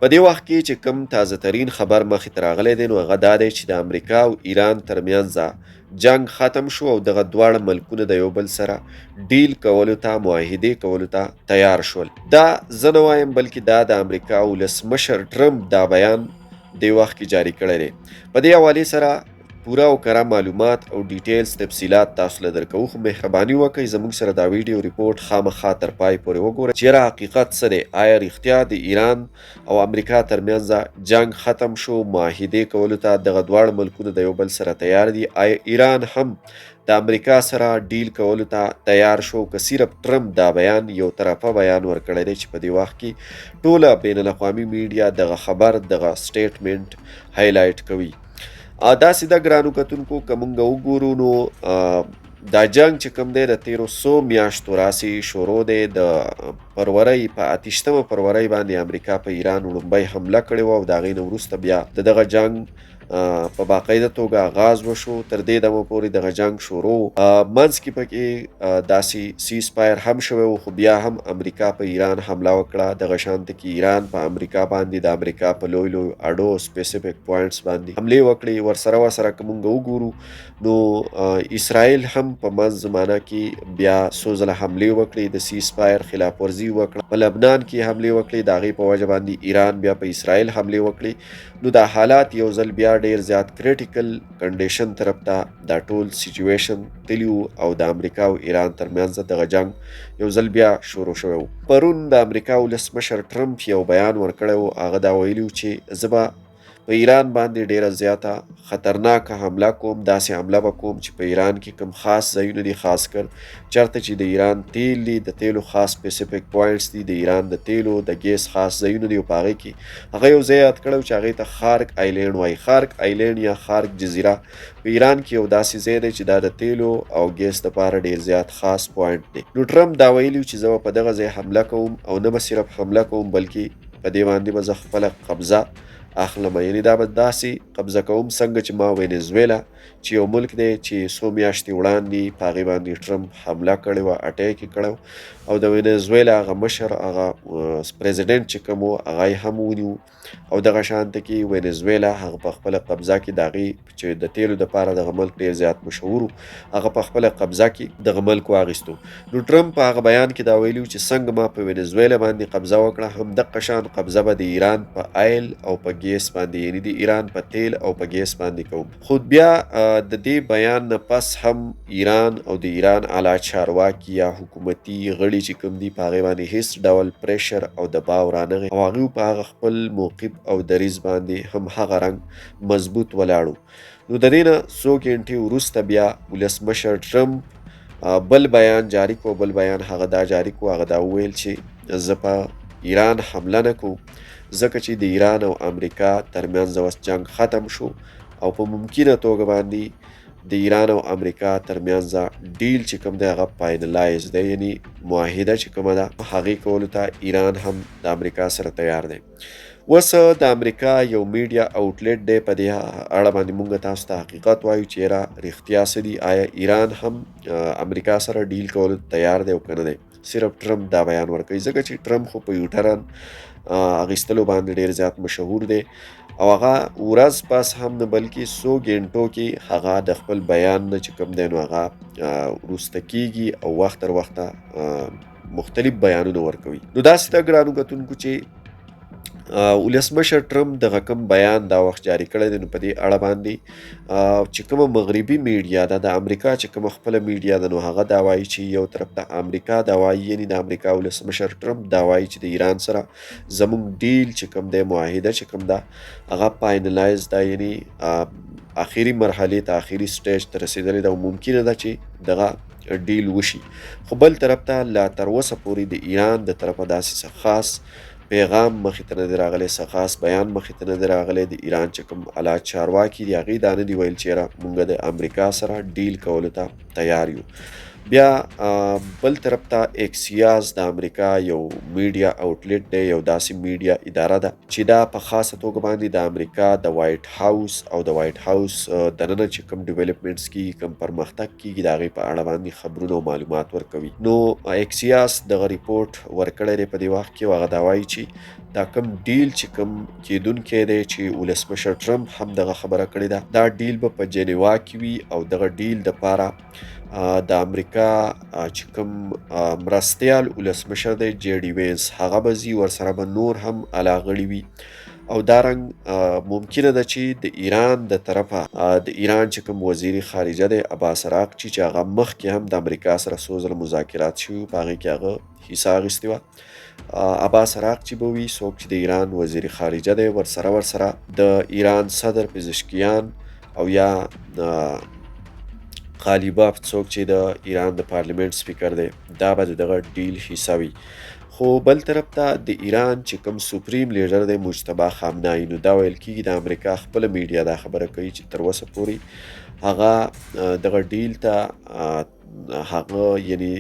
په دې وخت کې چې کوم تازه ترین خبر مخې ته راغلی دی، نو هغه دا دی چې د امریکا او ایران ترمنځ جنګ ختم شو او دغه دواړه ملکونه د یو بل سره ډیل کولو ته، معاهدې کولو ته تیار شول. دا زه نه وایم، بلکې دا د امریکا ولسمشر ټرمپ دا بیان دې وخت کې جاری کړی دی. په دې حوالې سره پوره او کره معلومات او details، تفصیلات تاسو له درکوو، خو مهرباني وکړئ، زموږ سره دا ویډیو report خامخا تر پای پورې وګورئ چې یاره حقیقت څه دی. آیا رښتیا د ایران او امریکا ترمنځ جنگ ختم شو؟ معاهدې کولو ته دغه دواړه ملکونه د یو بل سره تیار دي؟ آیا ایران هم د امریکا سره ډیل کولو ته تیار شو، که صرف ټرمپ دا بیان یو طرفه بیان ورکړی دی چې په دې وخت کې ټوله بین الاقوامي میډیا دغه خبر، دغه statement highlight کوي؟ داسې د ګرانو کتونکو، که مونږ وګورو نو دا جنگ چې کوم دی، د تیرو څو میاشتو راسي شروع دی. د فرورۍ په 28مه فرورۍ باندې امریکا په ایران وړومبۍ حمله کړې وه او د هغې نه وروسته بیا د دغه جنگ په باقاعده توګه آغاز وشو. تر دې دمه پورې دغه جنگ شروع، منځ کې پکې داسې ceasefire هم شوی و، خو بیا هم امریکا په ایران حمله وکړه. دغه شانته کې ایران په امریکا باندې د امریکا په لوی لوی اډو، specific points باندې حملې وکړې. ورسره که مونږ وګورو نو اسرائیل هم په منځ زمانه کې بیا څو ځله حملې وکړې، د ceasefire خلاف ورزي وکړه، په لبنان کې حملې وکړې. د هغې په وجه باندې ایران بیا په اسرائیل حملې وکړې. نو دا حالات یو ځل بیا ډیر زیات critical condition طرف ته دا ټول situation تللی او د امریکا او ایران ترمنځ دغه جنگ یو ځل بیا شروع شوی و. پرون د امریکا ولسمشر ټرمپ یو بیان ورکړی و. هغه دا ویلي چې زه به په ایران باندې ډیره زیاته خطرناکه حمله کوم، داسې حمله به کوم چې په ایران کې کوم خاص ځایونه دي، خاص کر چرته چې د ایران تیل دي، د تیلو خاص specific points دي، د ایران د تیلو د ګیس خاص ځایونه دي. او په هغې کې هغه یو ځای یاد کړی چې هغې ته خارک island وایي. خارک island یا خارک جزیره په ایران کې یو داسې ځای دی چې دا د تیلو او ګیس دپاره ډیر زیات خاص point دی. نو ټرمپ دا ویلي چې زه به په دغه ځای حمله کوم او نه به صرف حمله کوم، بلکې په دې باندې به زه خپله قبضه اخلم، یعنی دا به داسې قبضه کوم څنګه چې ما وینزویلا، چې یو ملک دی چې څو میاشتې وړاندې په هغې باندې ټرمپ حمله کړې وه، attack یې کړی او د وینزویلا هغه مشر، هغه president چې کوم و، هغه یې هم ونیو او دغه شانته کې وینزویلا هغه په خپله قبضه کې، د هغې چې د تیلو دپاره دغه ملک ډیر زیات مشهور و، هغه په خپله قبضه کې دغه ملک واخیستو. نو ټرمپ په هغه بیان کې دا ویلي چې څنګه ما په وینزویلا باندې قبضه وکړه، هم دقه شان قبضه به د ایران په oil او په ګیس باندې، یعنی د ایران په تیل او په ګیس باندې کوم. خو بیا د دې بیان نه پس هم ایران او د ایران اعلی چارواکي یا حکومتي غړي چې کوم دي، په هغې باندې هیڅ ډول pressure او دباو رانغی او هغوی په هغه خپل موقف او دریځ باندې هم هغه رنګ مضبوط ولاړو. نو د دې نه څو ګنټې وروسته بیا ولسمشر ټرمپ بل بیان جاری کو. بل بیان هغه دا جاری کو، هغه دا وویل چې زه په ایران حمله نه کوم، ځکه چې د ایران او امریکا ترمنځ اوس جنگ ختم شو او په ممکنه توګه باندې د ایران او امریکا ترمنځ deal چې کوم دی، هغه finalize دی، یعنی معاهده چې کومه ده، هغې کولو ته ایران هم د امریکا سره تیار دی. اوس د امریکا یو media outlet دی، په دې اړه باندې مونږ تاسو ته حقیقت وایو چې یاره رښتیا څه دي، آیا ایران هم امریکا سره deal کولو ته تیار دی او که نه دی؟ صرف ټرمپ دا بیان ورکوي، ځکه چې ټرمپ خو په U-turn اخیستلو باندې ډیر زیات مشهور دی او هغه ورځ پس هم نه، بلکې څو ګنټو کې هغه د خپل بیان نه چې کوم دی، نو هغه وروسته کیږي او وخت تر وخته مختلف بیانونه ورکوي. نو داسې ده ګرانو کتونکو چې ولسمشر ټرمپ دغه کوم بیان دا وخت جاری کړی دی، نو په دې اړه باندې چې کومه مغربي میډیا ده، د امریکا چې کومه خپله میډیا ده، نو هغه دا وایي چې یو طرف ته امریکا دا وایي، یعنی د امریکا ولسمشر ټرمپ دا وایي چې د ایران سره زموږ deal چې کوم دی، معاهده چې کوم ده، هغه finalize ده، یعنی آخري مرحلې ته، آخري stage ته رسېدلې ده او ممکنه ده چې دغه deal وشي. خو بل طرف ته لا تر اوسه پورې د ایران د طرفه داسې څه خاص پیغام مخې ته نه دی راغلی، څه خاص بیان مخې ته نه دی راغلی. د ایران چې کوم اعلی چارواکي دي، هغې دا نه دي ویل چې یاره مونږ د امریکا سره deal کولو ته تیار یو. بیا بل طرف ته ایکسیاز د امریکا یو میډیا آوټلیټ دی، یو داسې میډیا اداره ده چې دا په خاصه توګه باندې د امریکا د وایټ هاوس او د وایټ هاوس دننه چې کوم ډیولپمنټس کیږي، کوم پرمختګ کیږي، د هغې په اړه باندې خبرونه او معلومات ورکوي. نو ایکسیاس دغه ریپورټ ورکړی دی په دې وخت کې، او هغه دا وایي چې دا کوم ډیل چې کوم کېدونکی دی، چې ولسمشر ټرمپ هم دغه خبره کړې ده، دا ډیل به په جنیوا کې وي او دغه ډیل د پاره د امریکا چې کوم مرستیال ولسمشر دی جی ډي وینس هغه به ځي، ورسره به نور هم اعلی غړي وي. او دا رنګ ممکنه ده چې د ایران د طرفه د ایران چې کوم وزیر خارجه دی عباس عراقچي، چې هغه مخکې هم د امریکا سره څو ځله مذاکرات شوي وو، په هغې کې هغه حصه اخیستې وه، عباس عراقچي به وي څوک چې د ایران وزیر خارجه دی، ورسره د ایران صدر پزشکیان او یا قالیباف څوک چې د ایران د پارلیمنت سپیکر دی، دا به د دغه ډیل حصه وي. خو بل طرف ته د ایران چې کوم سپریم لیډر دی مجتبی خامنه‌ای، نو دا ویل کیږي د امریکا خپله میډیا دا خبره کوي چې تر اوسه پورې هغه دغه ډیل ته هغه یعنی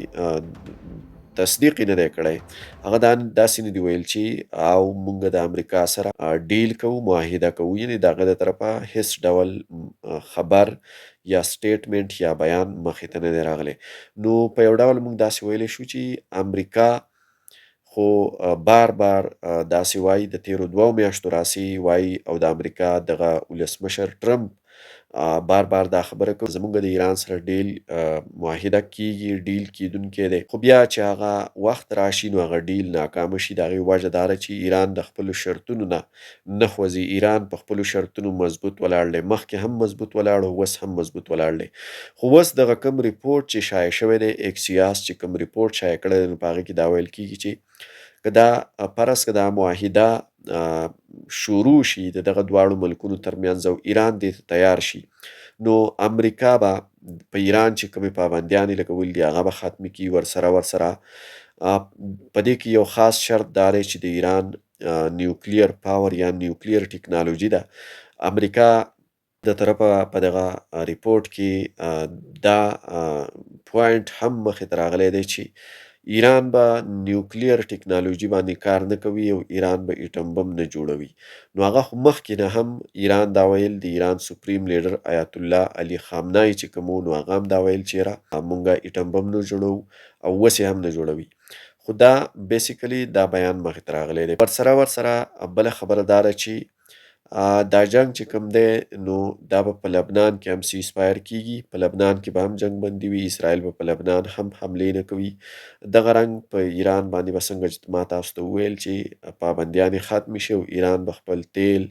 تصدیق یې نه دی کړی، هغه دا داسې نه دی ویل چې او مونږ د امریکا سره ډیل کوو، معاهده کوو، یعنی د هغه د طرفه هیڅ ډول خبر یا سټیټمنټ یا بیان مخې ته نه دی راغلی. نو په یو ډول مونږ داسې ویلی شو چې امریکا خو بار بار داسې وایي، د تیرو 2 میاشتو راسې وایي، او د امریکا دغه ولسمشر ټرمپ بار بار دا خبره کوي زمونږ د ایران سره ډیل معاهده کیږي، ډیل کیدونکی دی، خو بیا چې هغه وخت راشي نو هغه ډیل ناکام شي. د هغې وجه دا ده چې ایران د خپلو شرطونو نه نه خوځي، ایران په خپلو شرطونو مضبوط ولاړ دی، مخکې هم مضبوط ولاړ او اوس هم مضبوط ولاړ دی. خو اوس دغه کوم ریپورټ چې شایع شوی دی، ایکسیاس چې کوم ریپورټ شایع کړی دی، نو په هغې کې دا ویل کیږي چې که دا فرض که دا معاهده شروع شي د دغه دواړو ملکونو ترمنځ او ایران دې ته تیار شي، نو امریکا به په ایران چې کومې پابندیانې لګولې دي هغه به ختمې کړي. ورسره په دې کې یو خاص شرط دا دی چې د ایران نیوکلیر پاور یا نیوکلیر ټکنالوژي ده، امریکا د طرفه په دغه ریپورټ کې دا پوینټ هم مخې ته راغلی دی چې ایران به نیوکلیر ټکنالوژي باندې کار نه کوي او ایران به ایټم بم نه جوړوي. نو هغه خو مخکې نه هم ایران دا ویل، د ایران سپریم لیډر آیت الله علي خامنه‌ای چې کوم و، نو هغه هم دا ویل چې را مونږ ایټم بم نه جوړوو او اوس یې هم نه جوړوي. خو دا بیسیکلی دا بیان مخې ته راغلی دی. ورسره بله خبره دا ده چې دا جنگ چې کوم دی نو دا به په لبنان کې هم سیز فایر کیږي، په لبنان کې به هم جنگ بندي وي، اسرائیل به په لبنان هم حملې نه کوي. دغه رنګ په ایران باندې به څنګه چې ما تاسو ته وویل چې پابندیانې ختمې شي او ایران به خپل تیل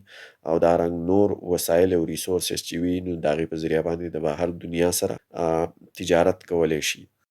او دا رنګ نور وسایل او ریسورسز چې وي نو د هغې په ذریعه باندې د بهر دنیا سره تجارت کولی شي.